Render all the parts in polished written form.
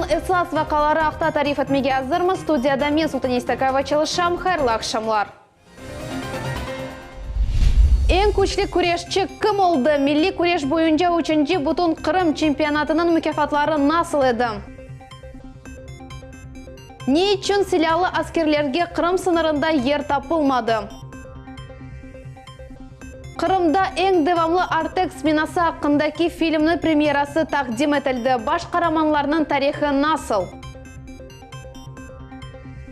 Kününiñ esas vaqaları aqta tarif etmege azırmız. Studiyada men, Sultane İstakayeva, çalışam. Hayırlı aqşamlar! Eñ küçlü küreşçi kim oldı? Milliy küreş boyunca üçünci Bütünqırım çempionatınıñ mukâfatları nasıl edi? Ne içün silâlı askerlerge Qırım sıñırında yer tapılmadı? Qırımda eñ devamlı Artek smenası aqqındaki filmniñ premyerası taqdim etildi. Baş qaramanlarnıñ tarihı nasıl?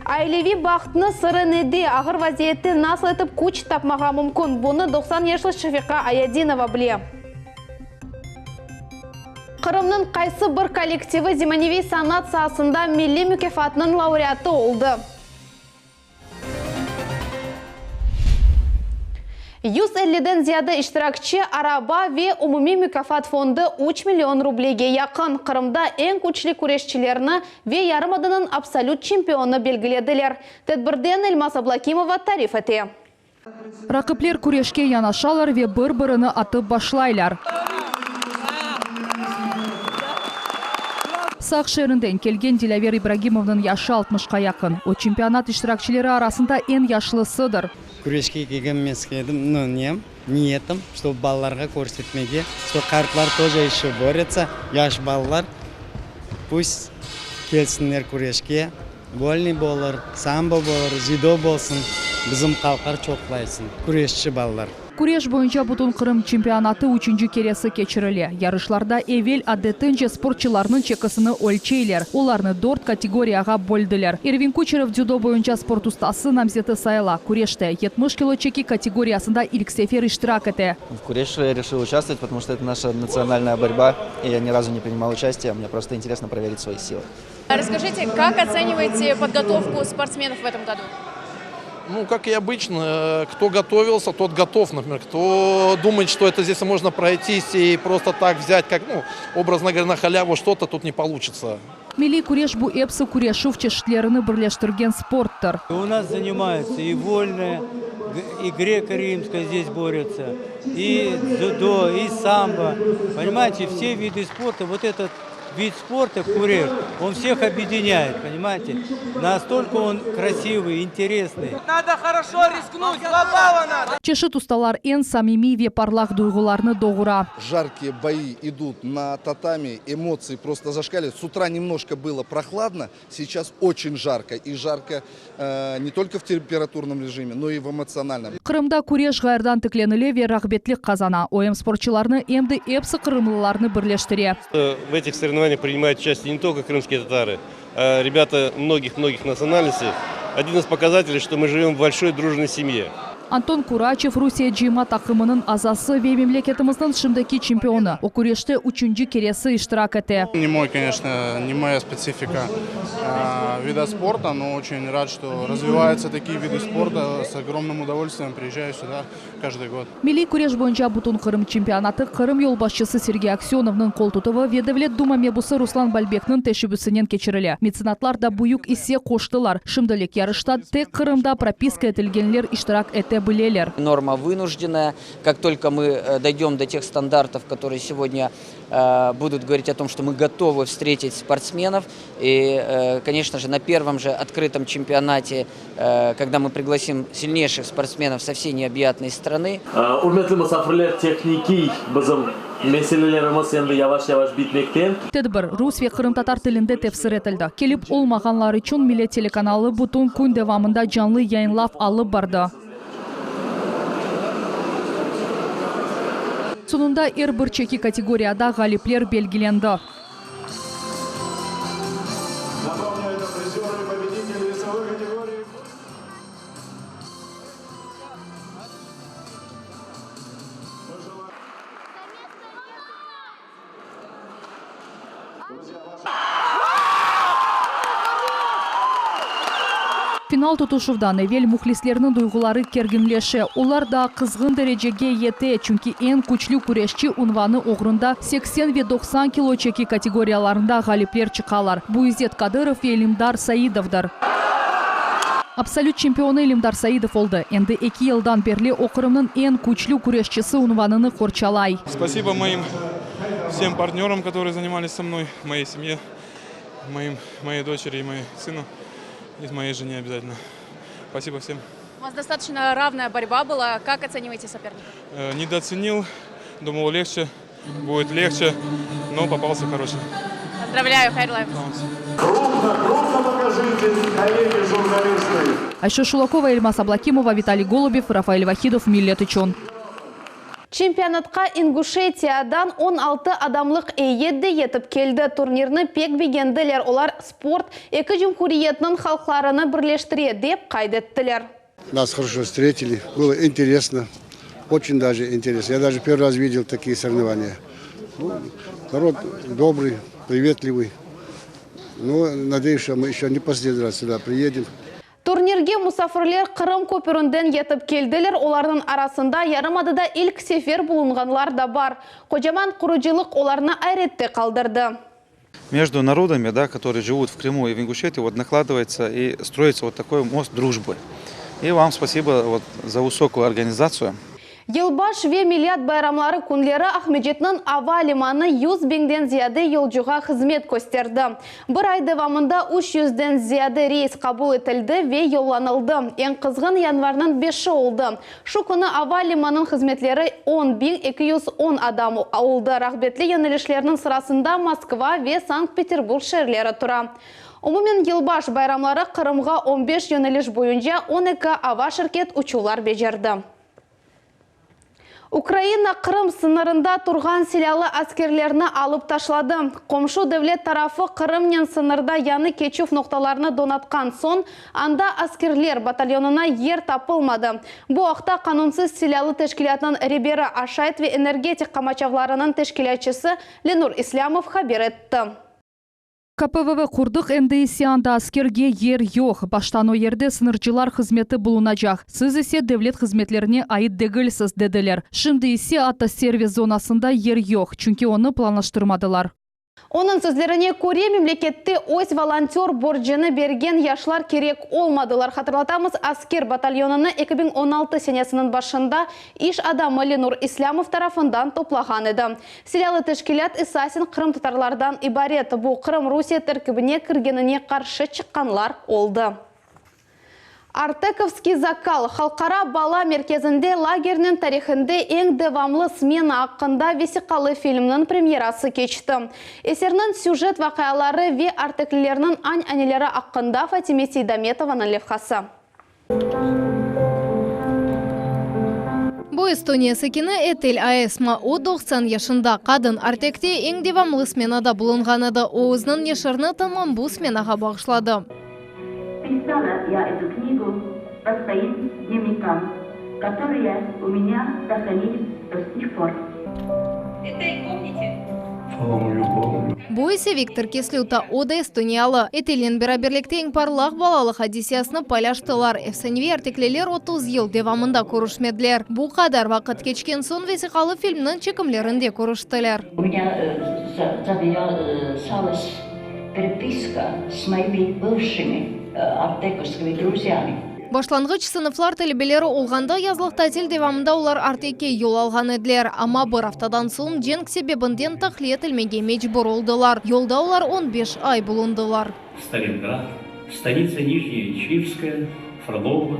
Aileviy bahtnıñ sırı nede? Ağır vaziyette nasıl etip küç tapmağa mümkün? Bunı 90 yaşlı Şefiqa Ayadinova bile. Qırımnıñ qaysı bir kollektivi zemaneviy sanat saasında milliy mukâfatnıñ laureatı oldı? 150-den ziyade iştirakçi, araba ve umumiy mukâfat fondu üç million rublege yaqın. Qırımda eñ küçlü küreşçilerni ve yarımadanıñ absolüt çempionı belgilediler. Tedbirden Elmaz Ablâkimova tarif ete. Raqipler küreşke yanaşalar ve bir-birini atıp başlaylar. Saq şeerinden kelgen Dilâver İbragimovnıñ yaşı altmışqa yaqın. O, çempionat iştirakçileri arasında eñ yaşlısıdır. Küreşke kelgen meskedim, nu, nem, niyetim, ştob balalarğa körsetmege, şto qartlar toje eşçe borется, yaş balalar pust kelsinler küreşke, volnıy bolır, sambo bolır, dzüdo bolsın, bizim halqlar çoqlaysın, küreşçi balalar. Küreş boyunca Bütünqırım çempionatı üçünci keresi keçirile. Yarışlarda evel adetince sportçılarnıñ çekisini ölçeyler. Olarnı dört kategoriyağa böldiler. Ervin Kuçerov dzüdo boyunca sport ustası namzeti sayıla. Küreşte 70 kilo çeki kategoriyasında ilk sefer iştirak ete. В куреш я решил участвовать, потому что это наша национальная борьба, и я ни разу не принимал участие, мне просто интересно проверить свои силы. Расскажите, как оцениваете подготовку спортсменов в этом году? Ну, как и обычно, э, кто готовился, тот готов, например. Кто думает, что это здесь можно пройтись и просто так взять, как, ну, образно говоря, на халяву что-то, тут не получится. Milliy küreş bu epsi küreşüv çeşitlerini birleştirgen sporttır. У нас занимаются и вольная, и греко-римская здесь борются, и дзюдо, и самбо. Понимаете, все виды спорта, вот этот вид спорта, куреш, он всех объединяет, понимаете? Настолько он красивый, интересный. Надо хорошо рискнуть, два балла надо! Çeşit ustalar eñ samimiy ve parlaq duyğularnı doğura. Жаркие бои идут на татами, эмоции просто зашкаливают. С утра немножко было прохладно, сейчас очень жарко. И жарко э, не только в температурном режиме, но и в эмоциональном. Qırımda küreş ğayrıdan tiklenile ve rağbetlik qazana. O em sportçılarnı, em de epsi qırımlılarnı birleştire. В этих соревнованиях принимают участие не только крымские татары, а ребята многих-многих национальностей. Один из показателей, что мы живем в большой дружной семье. Anton Kuraçev, Rusiye cıyma taqımınıñ azası ve memleketimizniñ şimdiki çempionı. O küreşte üçünci keresi iştirak ete. Не мой, конечно, не моя специфика вида спорта, но очень рад, что развиваются такие виды спорта. С огромным удовольствием приезжаю сюда каждый год. Milliy küreş boyunca Bütünqırım çempionatı Qırım yolbaşçısı Sergey Aksönovnıñ qoltutuvı ve Devlet Duma mebusı Ruslan Balbekniñ teşebbüsinen keçirile. Metsenatlar da büyük isse qoştılar. Şimdilik yarışta tek Qırımda propiska etilgenler iştirak ete bileler. Норма вынужденная. Как только мы дойдем до тех стандартов, которые сегодня будут говорить о том, что мы готовы встретить спортсменов, и, конечно же, на первом же открытом чемпионате, когда мы пригласим сильнейших спортсменов со всей необъятной страны. Ürmetli musafirler, tehnikiy bizim meselelerimiz endi yavaş-yavaş bitmekte. Tedbir rus ve qırımtatar tilinde tefsir etildi. Kelip olmağanlar içün Millet telekanalı bütün kün devamında canlı yayınlav alıp bardı. Soñunda er bir çeki kategoriyada ğalipler belgilendi. Final tutuşuvdan evel mühlislerniñ duyğuları kerginleşe, olar daa qızğın derecege yete, çünki eñ küçlü küreşçi unvanı oğrunda 80 ve 90 kilo çeki kategoriyalarında ğalipler çıqalar, bu İzzet Kadırov ve Elimdar Saidovdır. Absolüt çempionı Elimdar Saidov oldı. Endi eki yıldan berli o Qırımnıñ eñ küçlü küreşçisi unvanını qorçalay. Spasibo moim vsem partneram, kotorые zaнимались со mnoy, moey semye. Моим, моей дочери и моему сыну, и моей жене обязательно. Спасибо всем. У вас достаточно равная борьба была. Как оцениваете соперника? Э, Недооценил, думал легче, будет легче, но попался хороший. Поздравляю, Hayırlı. Крупно, крупно покажите, коллеги журналисты. Ayşe Şulakova, Elmaz Ablakimova, Vitaliy Golubev, Rafael Vahidov, Millet içün. Çempionatqa İnguşetiyadan 16 adamlıq eyyet de yetip keldi. Turnirni pek begendiler. Olar sport eki cumhuriyetniñ halqlarını birleştire, dep qayd ettiler. Нас хорошо встретили, было интересно, очень даже интересно. Я даже первый раз видел такие соревнования. Ну, народ добрый, приветливый. Ну, надеюсь, что мы еще не последний раз сюда приедем. Turnirge musafirler Qırım köpürinden yetip keldiler. Olarnıñ arasında yarımadada ilk sefer bulunğanlar da bar. Qocaman qurucılıq olarnı ayrette qaldırdı. Между народами, да, которые живут в Крыму и в Ингушетии, вот накладывается и строится вот такой мост дружбы. И вам спасибо вот за высокую организацию. Yılbaş ve Milât bayramları künleri Aqmescitniñ ava limanı 100 biñden ziyade yolcuğa hızmet kösterdi. Bir ay devamında 300-den ziyade reys qabul etildi ve yollanıldı. Eñ qızğın yanvarniñ beşi oldı. Şu künü ava limanınıñ hızmetleri 10 210 adam oldı. Rağbetli yönelişlerniñ sırasında Moskva ve Sankt-Peterburg şeerleri tura. Umumen yılbaş bayramları Qırımğa 15 yöneliş boyunca 12 ava şirket uçuvlar becerdi. Ukraina Qırım sıñırında turğan silâlı askerlerni alıp taşladı. Qomşu devlet tarafı Qırımnen sıñırda yañı keçüv noqtalarını donatqan soñ, anda askerler batalyonına yer tapılmadı. Bu aqta qanunsız silâlı teşkilâtınıñ reberi aşayt ve energetik qamaçavlarınıñ teşkilâtçısı Lenur İslâmov haber etti. KPVV qurdıq, endi ise anda askerge yer yoq. Baştan o yerde sıñırcılar hızmeti bulunacaq. Siz ise devlet hızmetlerine ait degilsiz, dediler. Şimdi ise atta servis zonasında yer yoq, çünki onı planlaştırmadılar. Onıñ sözlerine köre, memlekette öz volontör borcunı bergen yaşlar kerek olmadılar. Hatırlatamız, asker batalyonını 2016 senesiniñ başında iş adamı Lenur İslâmov tarafından toplağan edi. Silâlı teşkilât esasen qırımtatarlardan ibaret. Bu Qırım Rusiye terkibine kirgenine qarşı çıqqanlar oldı. Artekovskiy zakal halqara bala merkezinde lagerniñ tarihinde eñ devamlı smena aqqında vesiqalı filmniñ premyerası keçti. Eserniñ süjet vaqiaları ve arteklilerniñ ananeleri aqqında Fatime Seydametovanıñ levhası. Bu Estoniya sakini Etel Aesma. O, 90 yaşında. Qadın Artekte eñ devamlı smenada bulunğan edi. O, özüniñ neşirini tamam bu smenağa bağışladı. Писала я эту книгу по своим дневникам, которые у меня сохранились до сих пор. Этель, помните? Помню, помню. Bu ise Viktor Kislüta, o da estoniyalı. Etelnen beraberlikte eñ parlaq balalıq adisesini paylaştılar. Efsaneviy artekliler 30 yıl devamında körüşmediler. Bu qadar vaqıt keçken soñ vesiqalı filmniñ çekimlerinde körüştiler. У меня э, завязалась переписка с моими бывшими э, артековскими друзьями. Başlanğıç sınıflar talebeleri olğanda yazlıq tatil devamında olar Artekke yol alğan ediler. Amma bir aftadan soñ cenk sebebinden tahliye etilmege mecbur oldılar. Yolda olar 15 ay bulundılar. Сталинград, станица Нижняя Чирская, Фролово,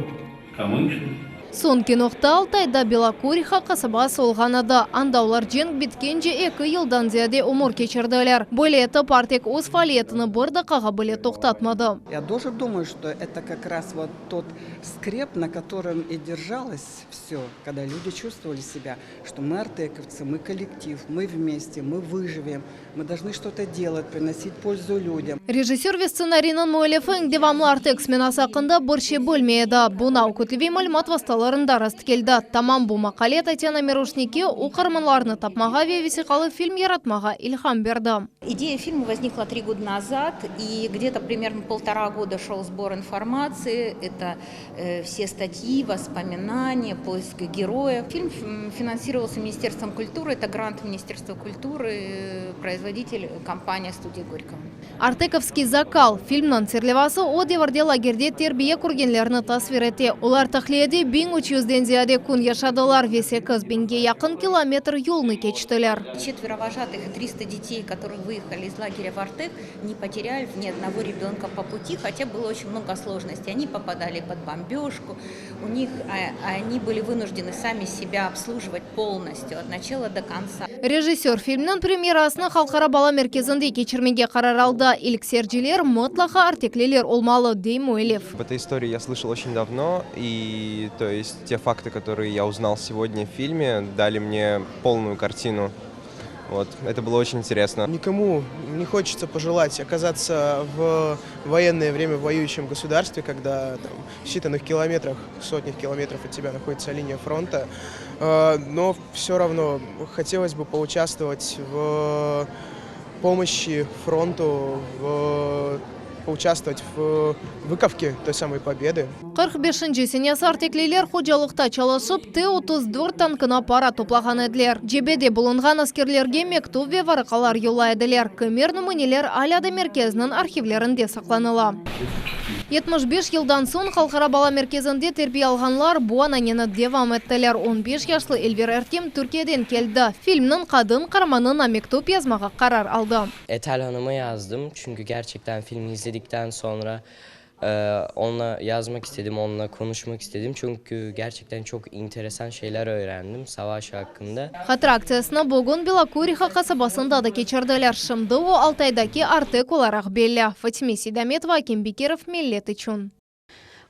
Камышин. Soñki noqta Altayda Belokuriha qasabası olğan edi. Anda olar cenk bitkence eki yıldan ziyade ömür keçirdiler. Böyle etip Artek öz faaliyetini bir daqqağa bile toqtatmadı. Я тоже думаю, что это как раз вот тот скреп, на котором и держалось все, когда люди чувствовали себя, что мы артековцы, мы коллектив, мы вместе, мы выживем, мы должны что-то делать, приносить пользу людям. Rejissör ve stsenariyniñ müellifi eñ devamlı Artek smenası aqqında bir şey bilmey edi. Buña kütleviy malümat vastalarında rast keldi. Tamam bu maqale Tatyana Miroşnikke o qaramanlarnı tapmağa ve vesiqalı film yaratmağa ilham berdi. Идея фильма возникла три года назад, и где-то примерно полтора года шел сбор информации. Это э, все статьи, воспоминания, поиск героев. Фильм финансировался Министерством культуры, это грант Министерства культуры, э, производитель компания «Студия Горького». Artekovskiy zakal filmniñ serlevası o devirde lagerde terbiye körgenlerni tasvir ete. Olar tahliyede 1000. 1300-den ziyade kün yaşadılar ve 8 biñge yaqın kilometr yolnı keçtiler. Четверо вожатых и 300 детей, которые выехали из лагеря в Артек, не потеряли ни одного ребенка по пути, хотя было очень много сложностей. Они попадали под бомбежку, у них, они были вынуждены сами себя обслуживать полностью, от начала до конца. Rejissör filmniñ premyerasını Halqara bala merkezinde keçirmege qarar aldı. İlk seyirciler mıtlaqa artekliler olmalı, dey müellif. Об этой истории я слышал очень давно, и то есть те факты, которые я узнал сегодня в фильме, дали мне полную картину. Вот, это было очень интересно. Никому не хочется пожелать оказаться в военное время в воюющем государстве, когда там, в считанных километрах, сотнях километров от тебя находится линия фронта. Э, Но все равно хотелось бы поучаствовать в помощи фронту, в поучаствовать в выковке той самой победы. 45 senesi artekliler hocalıqta çalışıp T-34 tankına para toplağan ediler. Cebede bulunğan askerlerge mektüp ve varaqalar yollay ediler. Kimer nümüneler alâ da merkezniñ arhivlerinde saqlanıla. 75 yıldan soñ Halqara bala merkezinde terbiye alğanlar bu ananeni devam ettiler. 15 yaşlı Elver Ertem Türkiyeden keldi. Filmniñ qadın qaramanına mektüp yazmağa qarar aldı. Etel Hanım'a yazdım çünkü gerçekten filmi izledikten sonra e, onunla yazmak istedim, onunla konuşmak istedim. Çünkü gerçekten çok enteresan şeyler öğrendim savaş hakkında. Hatıra aktsiyasını bugün Belokuriha qasabasında da keçirdiler. Şimdi o Altaydaki Artek olaraq belli. Fatime Seydametova, Akim Bekirov, Millet içün.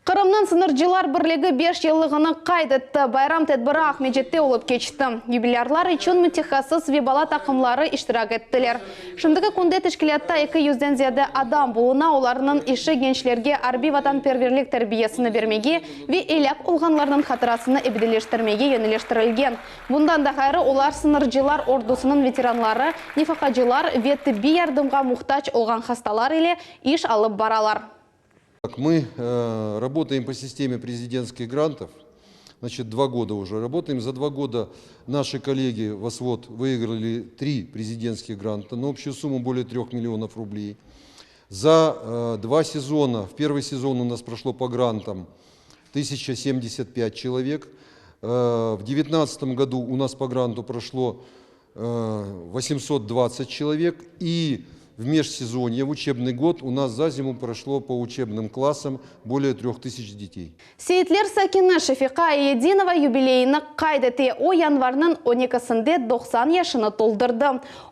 Qırımnıñ sıñırcılar birligi 5 yıllığını qayd etti. Bayram tedbiri Aqmescitte olıp keçti. Yubilyarlar içün mütehassıs ve bala taqımları iştirak ettiler. Şimdiki künde teşkilâtta 200-den ziyade adam buluna. Olarnıñ işi gençlerge arbiy vatanperverlik terbiyesini bermege ve elâk olğanlarnıñ hatırasını ebediyleştirmege yöneliştirilgen. Bundan da ğayrı olar sıñırcılar ordusınıñ veteranları, nefaqacılar ve tibbiy yardımğa muhtac olğan hastalar ile iş alıp baralar. Мы э, работаем по системе президентских грантов. Значит, два года уже работаем. За два года наши коллеги в ОСВОД выиграли три президентских гранта на общую сумму более трех миллионов рублей. За э, два сезона, в первый сезон у нас прошло по грантам 1075 человек. Э, в 2019 году у нас по гранту прошло э, 820 человек. И в межсезонье, в учебный год, у нас за зиму прошло по учебным классам более 3000 детей. Seyitler sakini Şefiqa Ayedinova yubileyini qayd ete. O yanvarniñ 12-sinde 90 yaşını toldurdı.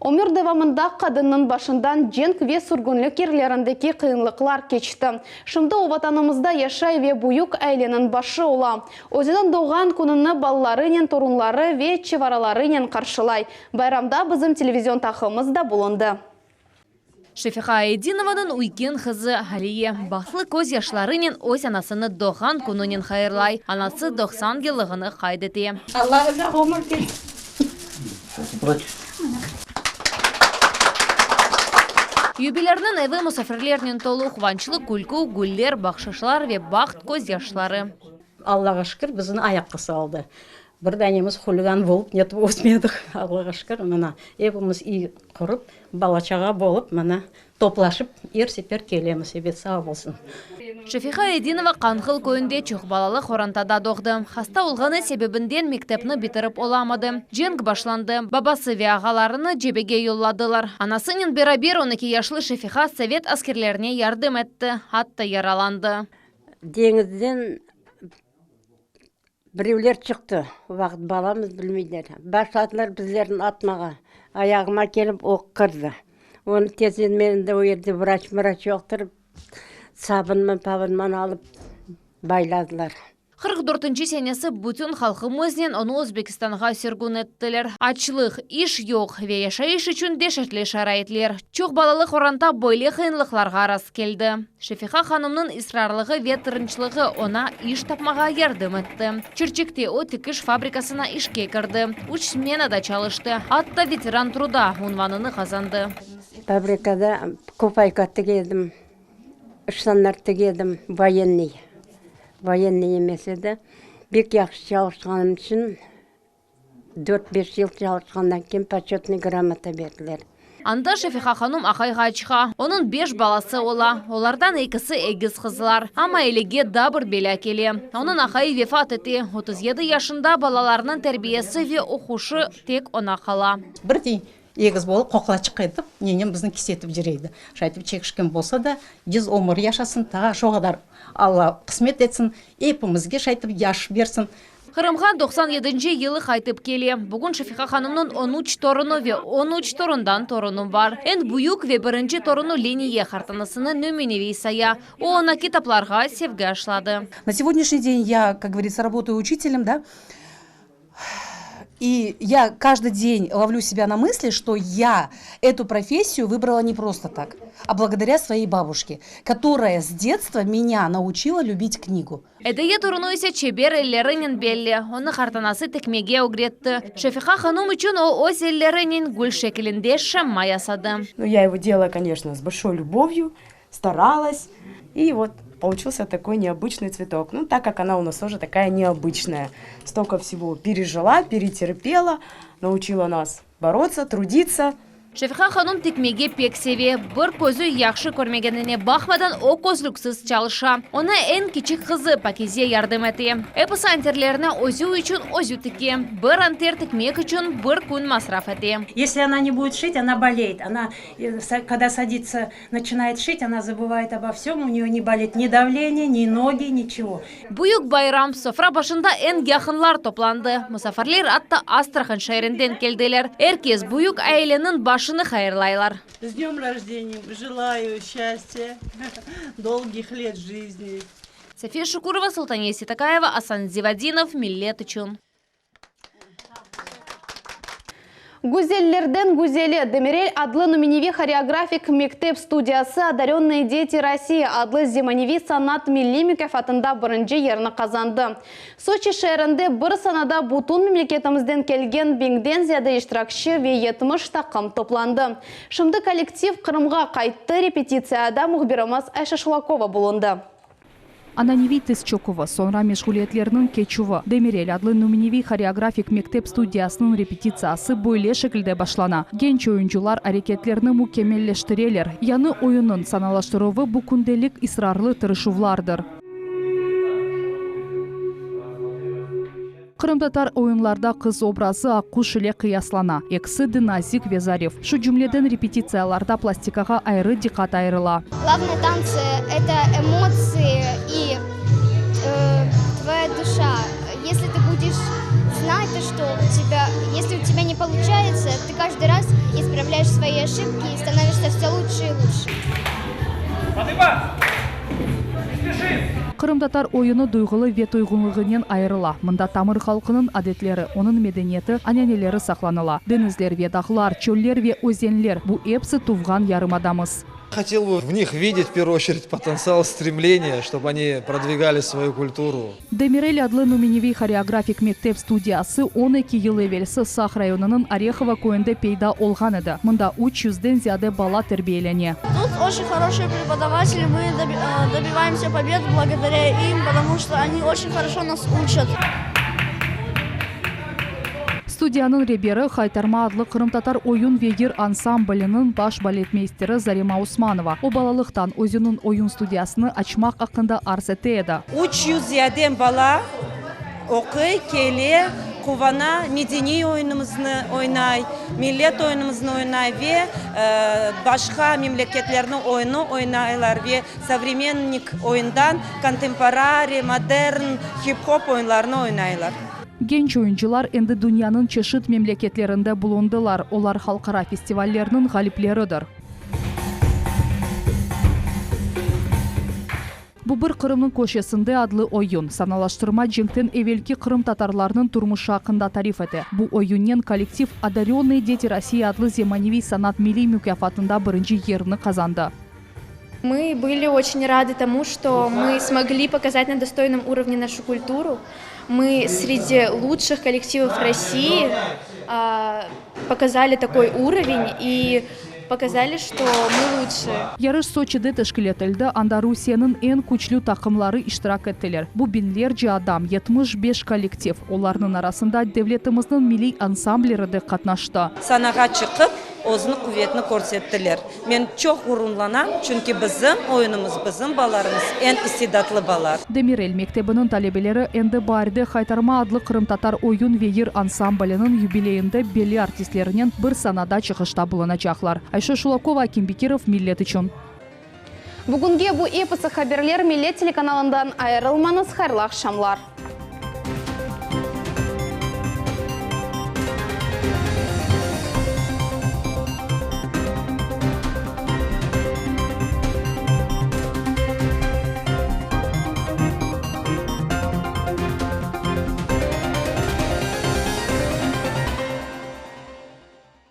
Ömür devamında qadınnıñ başından cenk ve sürgünlik yerlerindeki qıyınlıqlar keçti. Şimdi o vatanımızda yaşay ve büyük aileniñ başı ola. Özüniñ doğğan kününi balalarınen, torunları ve çevaralarınen qarşılay. Bayramda bizim televizion taqımımız da bulundı. Şefiqa Ayedinovanıñ üyken qızı Aliye bahtlı köz yaşlarınen öz anasını doğğan kününen hayırlay. Anası 90 yıllığını qayd ete. Allah uzaq ömür bersin. Yubilyarnıñ evi musafirlernen tolu quvançlı külkü, güller, bahşışlar ve baht köz yaşları. Allağa şükür bizni ayaqqa saldı. Bir danemiz huligan bolıp netip ösmedik. Allağa şükür mına evimiz iyi qurıp, bala-çağa bolıp mına toplaşıp er sefer kelemiz. Ebet sağ bolsun. Şefiqa Ayedinova Qanğıl köyünde çoq balalı qorantada doğdı. Hasta olğanı sebebinden mektepni bitirip olamadı. Cenk başlandı. Babası ve ağalarını cebege yolladılar. Anasınen beraber 12 yaşlı Şefiqa sovet askerlerine yardım etti. Atta yaralandı. Deñizden birevler çıqtı. O vaqıt balamız bilmeyler. Başladılar bizlerni atmağa. Ayağıma kelip oq kirdi. Onı tezden meni de o yerde vraç-mıraç yoqtır. Sabınman-pabınman alıp bayladılar. 44 senesi bütün halqımıznen onı Özbekistanğa sürgün ettiler. Açlıq, iş yoq ve yaşayış içün deşetli şaraitler. Çoq balalı qoranta böyle qıyınlıqlarğa rast keldi. Şefiqa hanımnıñ israrlığı ve tırışçanlığı oña iş tapmağa yardım etti. Çirçikte o tikiş fabrikasına işke kirdi. Üç smenada çalıştı. Atta ветеран труда unvanını qazandı. Fabrikada kufayka tigedim, ıştanlar tigedim, военный. Военный emes edi. Pek yahşı çalışqanım içün 4-5 yıl çalışqandan keyin почетный грамота berdiler. Anda Şefiqa hanum aqayğa çıqa. Onıñ beş balası ola, olardan ekisi egiz qızlar. Amma ailege daa bir belâ kele. Onıñ aqayı vefat ete. 37 yaşında balalarnıñ terbiyesi ve oquşı tek oña qala. Birdey egiz bolıp, qoqlaçıq etip, nenem bizni kisetip cüreydi. Şaytip çekişken bolsa da, yüz ömür yaşasın, taa şo qadar Alla qısmet etsin, epimizge şaytip yaş bersin. Qırımğa 97-nci yılı qaytıp kele. Bugün Şefiqa hanımnıñ on üç torunı ve on üç torundan torunı bar. Eñ büyük ve birinci torunı Leniye qartanasını nümüneviy saya. O, oña kitaplarğa sevgi aşladı. На сегодняшний день я, как говорится, работаю учителем, да, и я каждый день ловлю себя на мысли, что я эту профессию выбрала не просто так, а благодаря своей бабушке, которая с детства меня научила любить книгу. Ediye torunı ise çeber ellerinen belli. Onı qartanası tikmege ögretti. Şefiqa hanım içün o, öz ellerinen gül şekilinde şamma yasadı. Ну, я его делала, конечно, с большой любовью, старалась. И вот получился такой необычный цветок. Ну, так как она у нас тоже такая необычная. Столько всего пережила, перетерпела, научила нас бороться, трудиться. Şefiqa hanım tikmege pek seve. Bir közü yahşı körmegenine baqmadan, o, közlüksiz çalışa. Oña eñ kiçik qızı Pakize yardım ete. Episi anterlerini özü içün özü tike. Bir anter tikmek içün bir kün masraf ete. Если она не будет шить, она болеет. Она, когда садится, начинает шить, она забывает обо всем, у нее не болит ни давление, ни ноги, ничего. Büyük bayram, sofra başında eñ yaqınlar toplandı. Musafirler atta Astrahan şeerinden keldiler. Er kes büyük aileniñ başını hayırlaylar. С днем рождения! Желаю счастья, долгих лет жизни. Safiye Şukurova, Sultaniye Seytakayeva, Asan Zivadinov, Millet içün. Güzellerden güzeli, Demirel adlı nümüneviy horeografik mektep studiyası Одаренные дети России adlı zemaneviy sanat milliy mukâfatında birinci yerni qazandı. Soçi şeerinde bir sanada bütün memleketimizden kelgen biñden ziyade iştirakçi ve 70 taqım toplandı. Şimdi kollektiv Qırımğa qayttı, repetitsiyada mühbirimiz Ayşe Şulakova bulundı. Ananeviy tiz çöküvi, soñra meşğuliyetlerniñ keçüvi, Demirel adlı nümüneviy horeografik mektep studiyasınıñ repetitsiyası böyle şekilde başlana. Genç oyuncılar areketlerni mükemmelleştireler. Yañı oyunnıñ sanalaştıruvı bu kündelik israrlı tırışuvlardır. Qırımtatar oyunlarda qız obrazı aqquş ile qıyaslana, ekisi de nazik ve zarif. Şu cümleden repetitsiyalarda plastikağa ayrı diqqat ayırıla. Glavnoye tanцы, это эмоции и твоя душа. Если ты будешь знать, то что у тебя, если у тебя не получается, ты каждый раз исправляешь свои ошибки и становишься все лучше и лучше. Qırımtatar oyunı duyğulı ve toyğunlığınen ayırıla. Mında tamır halqınıñ adetleri, onıñ medeniyeti, ananeleri saqlanıla. Deñizler ve dağlar, çöller ve özenler, bu episi tuvğan yarımadamız. Хотел бы в них видеть, в первую очередь, потенциал, стремление, чтобы они продвигали свою культуру. Demirel adlı nümüneviy horeografik mektep studiyası 12 yıl evelsi Saq rayonınıñ Orehovo köyünde peyda olğan edi. Mında 300-den ziyade bala terbiyelene. Тут очень хорошие преподаватели, мы добиваемся побед благодаря им, потому что они очень хорошо нас учат. Studiyanıñ reberi, Haytarma adlı qırımtatar oyun ve yır ansambliniñ baş baletmeysteri Zarema Osmanova. O, balalıqtan özüniñ oyun studiyasını açmaq aqqında arz ete edi. 300 ziyade bala oquy, kele, quvana, medeniy oyunımıznı oynay, millet oyunımıznı oynay ve başqa memleketlerniñ oyunı oynaylar ve sovremennik oyundan kontemporari, modern, hip-hop oyunlarını oynaylar. Genç oyuncılar endi dünyanıñ çeşit memleketlerinde bulundılar, olar halqara festivallerniñ ğalipleridir. Bu bir Qırımnıñ köşesinde adlı oyun, sanalaştırma cenkten evelki qırımtatarlarnıñ turmuşı aqqında tarif ete. Bu oyunnen kollektiv Odarönnıye deti Rossii adlı zemaneviy sanat milliy mukâfatında birinci yerni qazandı. Мы были очень рады тому, что мы смогли показать на достойном уровне нашу культуру. Мы среди лучших коллективов России показали такой уровень и показали, что мы лучшие. Yarış Soçide teşkil etildi, anda Rusiyeniñ eñ küçlü taqımları iştirak ettiler. Bu biñlerce adam, 75 kollektiv, olarnıñ arasında devletimizniñ milliy ansamblleri de qatnaştı. Sanağa çıqıp. özüniñ quvetini körsettiler. Men çoq ğururlanam, çünki bizim oyunımız, bizim balalarımız eñ istidatlı balalar. Demirel mektebiniñ talebeleri endi baarde Haytarma adlı qırımtatar oyun ve yır ansambliniñ yubileyinde belli artistlerinen bir sanada çıqışta bulunacaqlar. Ayşe Şulakova, Akim Bekirov, Millet içün. Bugünge bu episi haberler Millet telekanalından ayırılmañız, hayırlı aqşamlar.